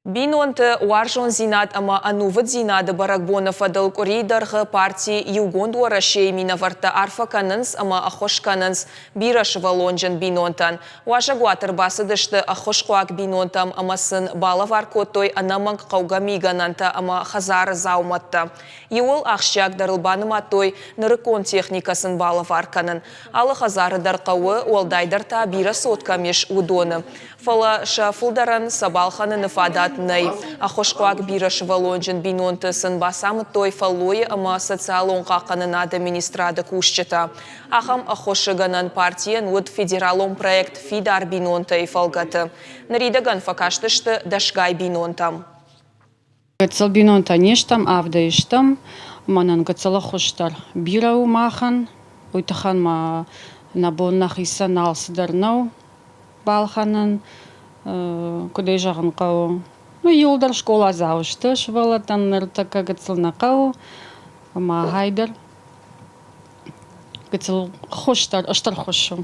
Бинонты уарзондзинад ӕмӕ ӕнувыддзинады бӕрӕгбоны фӕдыл къуырийы дӕргъы парти Иугонд Уӕрӕсе-йы минӕвӕрттӕ арфӕ кӕнынц ӕмӕ ӕххуыс кӕнынц бирӕсывӕллонджын бинонтӕн. Уазӕгуаты ӕрбацыдысты ӕххуысхъуаг бинонтӕм ӕмӕ сын балӕвар кодтой ӕнӕмӕнг хъӕугӕ мигӕнӕнтӕ ӕмӕ хӕдзары дзаумӕттӕ. Иууыл ахсджиагдӕрыл банымадтой нырыккон техникӕ сын балӕвар кӕнын. Алы хӕдзары дӕр хъӕуы, уӕлдайдӕр та бирӕ цот кӕм ис, уыдоны. Фӕлӕ сӕ фылдӕрӕн сӕ балхӕныны фадат нӕй. Ӕххуысхъуаг бирӕсывӕллонджын бинонты сын бацамыдтой фӕллойы ӕмӕ социалон хъахъхъӕнынады министрады кусджытӕ. Ахӕм ӕххуысы гӕнӕн партийӕн уыд федералон проект «Фидар бинонтӕ-йы фӕлгӕты. Ныридӕгӕн фӕкастысты дӕсгай бинонтӕм. Гыццыл бинонтӕ не стӕм, авдӕй стӕм. Мӕнӕн гыццыл ӕххуыс дӕр бирӕ у махӕн. Уый тыххӕн ма нӕ бон нӕхицӕн алцыдӕр нӕу балхӕнын. Куыд ӕй зӕгъын хъӕуы, ну, иууылдӕр скъоладзау сты, сывӕллӕттӕн ныртӕккӕ гыццыл нӕ хъӕуы. Ӕмӕ гъай дӕр гыццыл ххуыс дӕр, стыр ххуыс у.